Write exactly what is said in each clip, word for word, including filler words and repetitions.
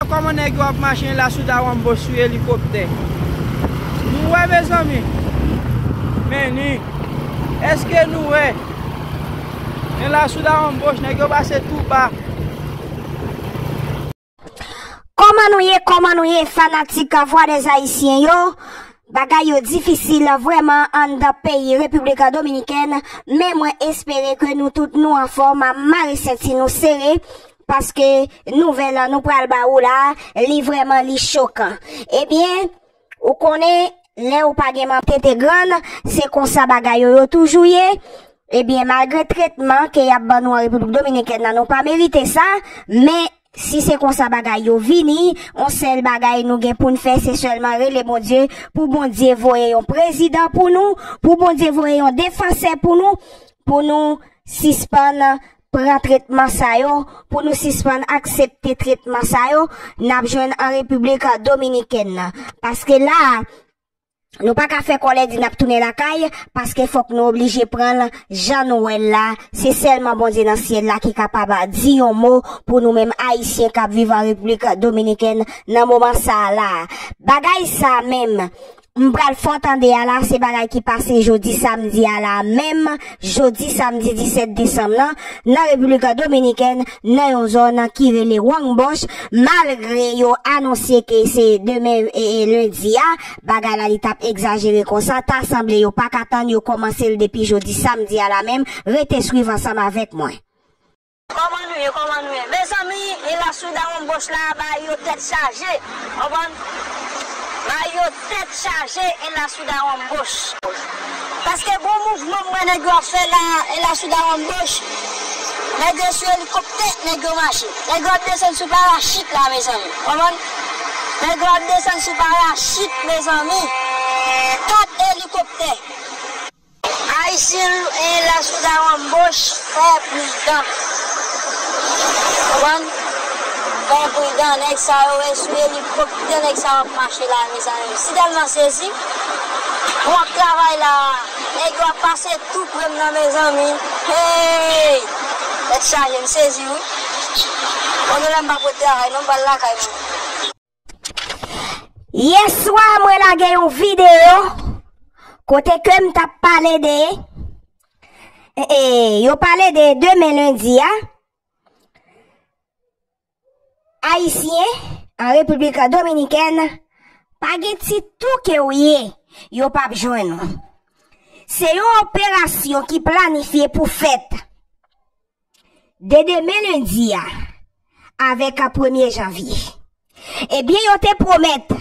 Kòman nèg yo ap mache la sou Dawonboch sou elikoptè? Nou wè, mezanmi. Men ni. Èske nou wè? Men la sou Dawonboch, nèg yo pase tou ba. Kòman nou ye, kòman nou ye, fanatik Vwa dè Ayisyen yo? Bagay yo difisil vrèman anndan peyi Repiblik Dominikèn, men mwen espere ke nou tout nou anfòm, mare senti nou sere, paske nouvèl nou pral ba ou la, li vrèman li chokan. Ebyen, ou konnen, lè ou pa gen manman tete grann, se konsa bagay yo, yo toujou ye. Ebyen, malgre tretman ke y ap ban nou an Repiblik Dominikèn nan, nou pa merite sa, men si se konsa bagay yo vini, yon sèl bagay nou gen pou n fè, se sèlman rele Bondye, pou Bondye voye yon prezidan pou nou, pou Bondye voye yon defansè pou nou, pou nou sispann pran tretman sa yo, pou nou sispann aksepte tretman sa yo, n ap jwenn an Repiblik Dominikèn nan. Paske la, nou pa ka fè kòlè di n ap tounen lakay, paske fòk nou oblije pran l jan nou wè l la. Se sèlman Bondye nan syèl la ki kapab di yon mo pou nou menm Ayisyen k ap viv an Repiblik Dominikèn nan moman sa a la. Bagay sa a menm, m pral fè w tande a la, se bagay ki pase jodi samdi a la menm, jodi samdi disèt desanm nan, nan Repiblik Dominikèn, nan yon zòn ki rele Wangboch, malgre yo anonse ke se demen, e, e, lendi a, bagay la li t ap egzajere konsa, ta sanble yo pa ka tann, yo kòmanse l depi jodi samdi a la menm, rete swiv ansanm avèk mwen. Kòman nou ye, kòman nou ye? Mezanmi, e la sou Dawonboch la, bagay yo tèt chaje. Konprann? Bagay yo tèt chaje, e la sou Dawonboch. Paske gon mouvman m wè nèg yo ap fè la, e la sou Dawonboch. Nèg yo sou elikoptè, nèg yo mache. Nèg yo ap desann sou parachit la, mezanmi. Konprann? Nèg yo ap desann sou parachit, mezanmi. Kat elikoptè. Ayisyen, e la sou Dawonboch, fè pridan. Konprann? Fè pridan, nèg sa yo, e sou elikoptè, nèg sa yo ap mache la, mezanmi. Si tèlman sezi, mwen ap travay la, nèg yo ap pase tou pre m nan, mezanmi. Hey! Tèt chaje, m sezi, wi. Bon, nou lè m pa pot travay, non, m pral lakay mwen. Yè swa, mwen lage yon videyo kote ke m t ap pale de, e, e, yo pale de demen lendi a. Ayisyen an Repiblik Dominikèn pa gen ti tou ke w ye, yo p ap jwenn ou. Se yon operasyon ki planifye pou fèt de demen lendi a avèk premye janvye. Ebyen, yo te pwomèt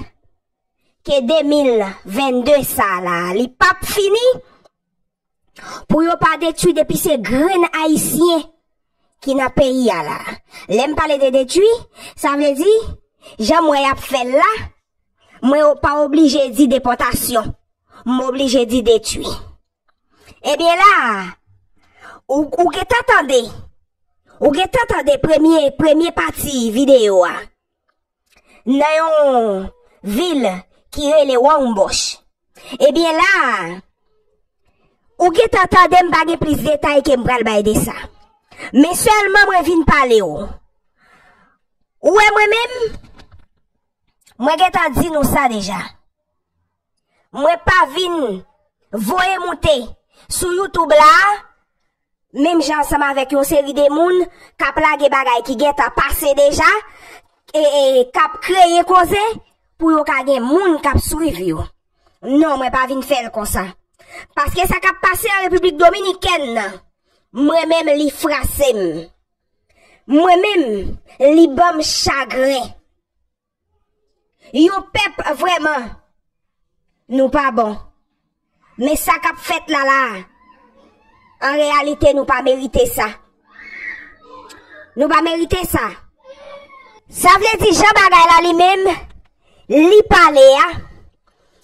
ke de mil vennde sa a la, li p ap fini, pou yo pa detwi depi se grenn Ayisyen ki nan peyi a la. Lè m pale de detwi, sa vle di, jan m wè y ap fè l la, mwen pa oblije di depòtasyon, m oblije di detwi. Ebyen la, ou, ou gentan tande, ou gentan tande premye, premye pati videyo a nan yon vil ki rele Wangboch. Ebyen la, ou gentan tande m pa gen plis detay ke m pral bay de sa. Men sèlman mwen vin pale w. Ou wè mwen menm, mwen gentan di nou sa deja. Mwen pa vin voye moute sou YouTube la, menm jan ansanm avèk yon seri de moun k ap lage bagay ki gentan pase deja, e, e, k ap kreye koze pou yo ka gen moun k ap swiv yo. Non, mwen pa vin fè l konsa. Paske sa k ap pase an Repiblik Dominikèn nan, mwen menm li frase m. Mwen menm, li ban m chagren. Yon pèp vrèman, nou pa bon. Men sa k ap fèt la la, an reyalite, nou pa merite sa. Nou pa merite sa. Sa vle di, jan bagay la li menm, li pale a,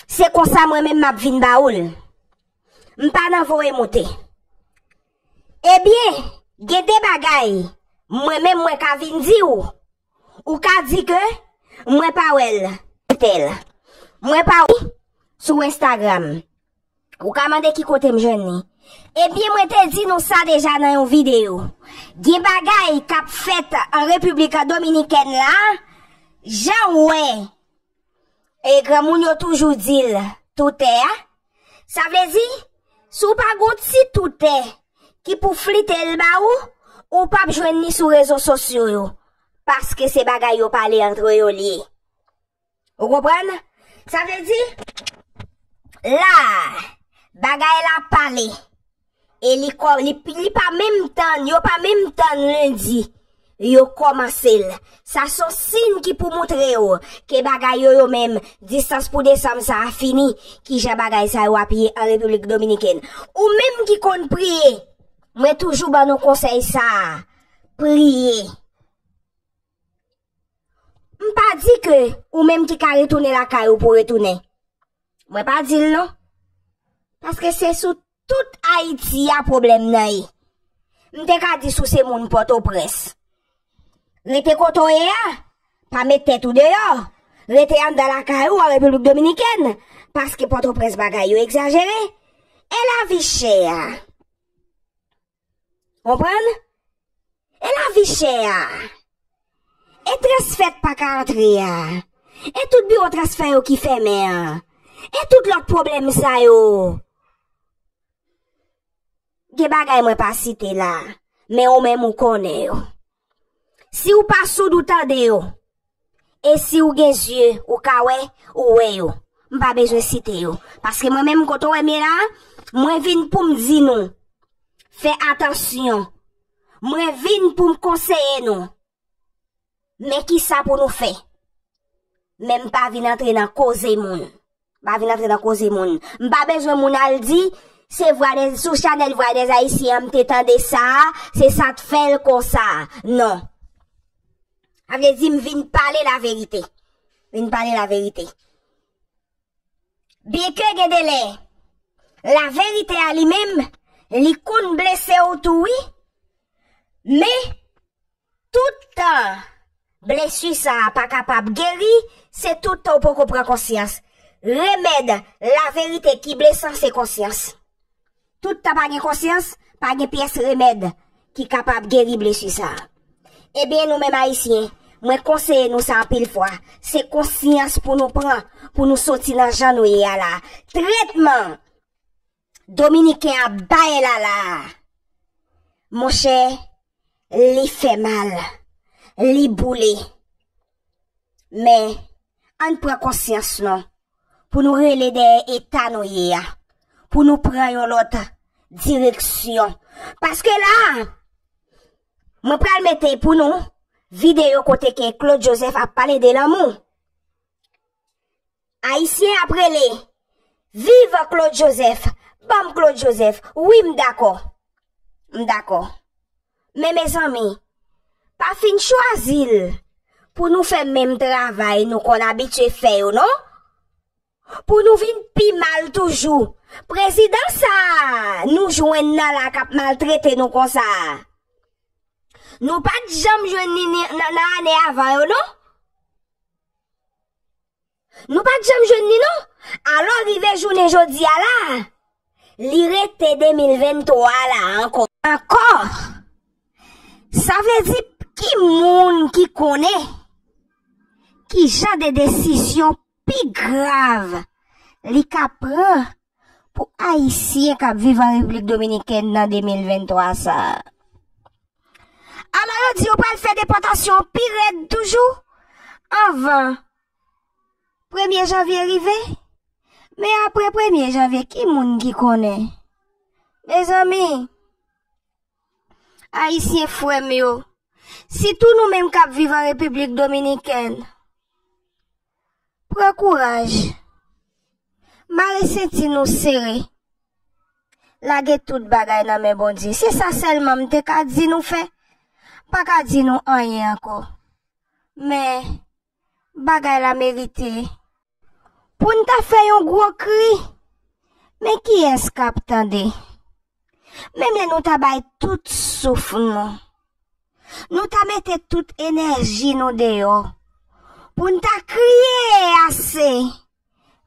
se konsa mwen menm m ap vin ba ou l. M pa nan voye moute. Ebyen, gen de bagay, mwen menm mwen ka vin di w, ou ka di ke mwen pa wè l, tèl. Mwen pa wè sou Instagram. Ou ka mande ki kote m jwenn li. Ebyen, mwen te di nou sa deja nan yon videyo. Gen bagay k ap fèt an Repiblik Dominikèn la, Jan w wè, e granmoun yo toujou di l, toutè a. Sa vle di, si w pa gon ti toutè ki pou flite l ba ou, ou p ap jwenn li sou rezo sosyo yo. Paske se bagay yo pale antre yo l ye. Ou konprann? Sa vle di, la, bagay la pale. E li, kò, li, li pa menm tann, yo pa menm tann lendi. Yo kòmanse l. Sa se yon siy ki pou montre yo ke bagay yo, yo menm, distans pou desanm sa a fini. Kijan bagay sa yo ap ye an Repiblik Dominikèn? Ou menm ki konn priye, mwen toujou ban nou konsèy sa a. Priye. M pa di ke ou menm ki ka retounen lakay ou pou retounen. Mwen pa di l non. Paske se sou tout Ayiti a pwoblèm nan ye. M te ka di si w se moun Pòtoprens. Rete kote w ye a, pa met tèt ou deyò. Rete anndan lakay ou an Repiblik Dominikèn. Paske Pòtoprens bagay yo egzajere. E lavi chè a? Konprann? E lavi chè a? E transfè k pa ka antre a? E tout biwo transfè yo ki fèmen an? E tout lòt pwoblèm sa yo? Gen bagay mwen pa site la, men ou menm ou konnen yo. Si w pa soud ou tande yo, e si w gen zye, ou ka wè, ou wè yo. M pa bezwen site yo. Paske mwen menm kote w wè m ye la, mwen vin pou m di nou, fè atansyon. Mwen vin pou m konseye nou. Men kisa pou nou fè. Men m pa vin antre nan koze moun. M pa vin antre nan koze moun. M pa bezwen moun al di, se Vwa dè, sou chanèl Vwa dè Ayisyen an m te tande sa a, se sa t fè l konsa. Non. Sa vle di m vin pale laverite. Vin pale laverite. Byenke gen de lè, laverite a li menm, li konn blese w tou wi. Men, tout tan blesi sa a pa kapab geri, se tout tan w poko pran konsyans. Remèd laverite ki blesan se konsyans. Tout tan pa gen konsyans, pa gen pyès remèd ki kapab geri blesi sa a. Ebyen, nou menm Ayisyen, mwen konseye nou sa anpil fwa, se konsyans pou nou pran, pou nou soti nan jan nou ye a la. Tretman Dominiken ap bay la la a, monchè, li fè mal, li boule. Men, ann pran konsyans non, pou nou rele dèyè eta nou ye a, pou nou pran yon lòt direksyon. Paske la, mwen pral mete pou nou videyo kote ke Claude Joseph ap pale de lanmou. Ayisyen ap rele, viv Claude Joseph, ban m Claude Joseph. Wi, m dakò. M dakò. Men mezanmi, pa fin chwazi l pou nou fè menm travay nou konn abitye fè yo non. Pou nou vin pi mal toujou. Prezidan sa a nou jwenn nan la k ap maltrete nou konsa a, nou pa t janm jwenn li ni- nan nan ane avan yo non. Nou pa t janm jwenn li non. Alò rive jounen jodi a la, li rete de mil venntwa la ankò. Ankò. Sa vle di ki moun ki konnen ki jan de desizyon pi grav li ka pran pou Ayisyen k ap viv an Repiblik Dominikèn nan de mil venntwa sa a. Alò yo di yo pral fè depòtasyon pi rèd toujou anvan premye janvye rive. Men apre premye janvye, ki moun ki konnen? Mezanmi, Ayisyen frè m yo, sitou nou menm k ap viv an Repiblik Dominikèn, pran kouraj, mare senti nou sere, lage tout bagay nan men Bondye. Se sa sèlman m te ka di nou fè. M pa ka di nou anyen ankò. Men, bagay la merite pou n ta fè yon gwo kri. Men kiyès k ap tande? Menm lè nou ta bay tout souf nou, nou ta mete tout enèji nou deyò pou n ta kriye ase,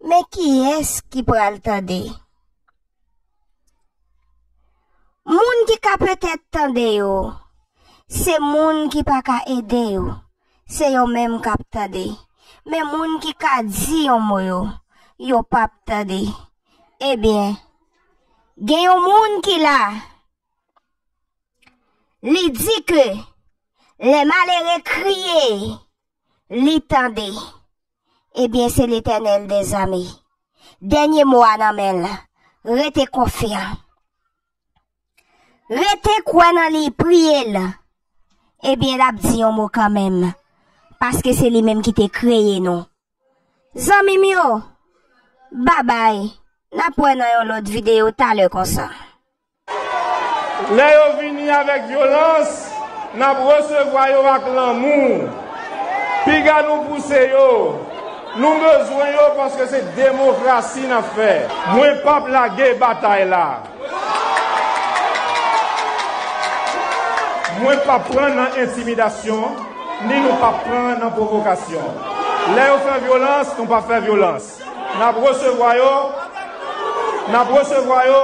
men kiyès ki pral tande? Moun ki ka petèt tande yo, se moun ki pa ka ede yo. se yo menm k ap tande. Men moun ki ka di yon mo yo, yo p ap tande. Ebyen, gen yon moun ki la, li di ke lè malere kriye, li tande. Ebyen, se Letènèl dèzame. Dènye mo a nan men l. Rete konfyan. Rete kwè nan li, priye l. Ebyen, l ap di yon mo kanmenm. Paske se li menm ki te kreye nou. Zanmi m yo, babay. N ap wè nan yon lòt videyo talè konsa. Lè yo vini avèk vyolans, n ap resevwa yo ak lanmou. Piga nou pouse yo. Nou bezwen yo paske se demokrasi n ap fè. Mwen p ap lage batay la. Mwen p ap pran nan entimidasyon, ni nou p ap pran nan pwovokasyon. Lè yo fè vyolans, nou p ap fè vyolans. N ap resevwa yo. N ap resevwa yo.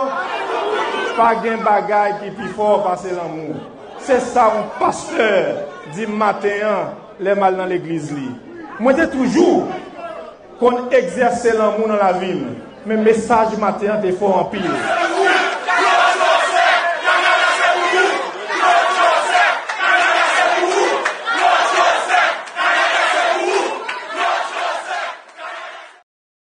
Pa gen bagay ki pi fò pase lanmou. Se sa yon pastè di m maten an lè m al nan legliz li. Mwen te toujou konn egzèse lanmou nan lavi m, men mesaj maten an te fò anpil.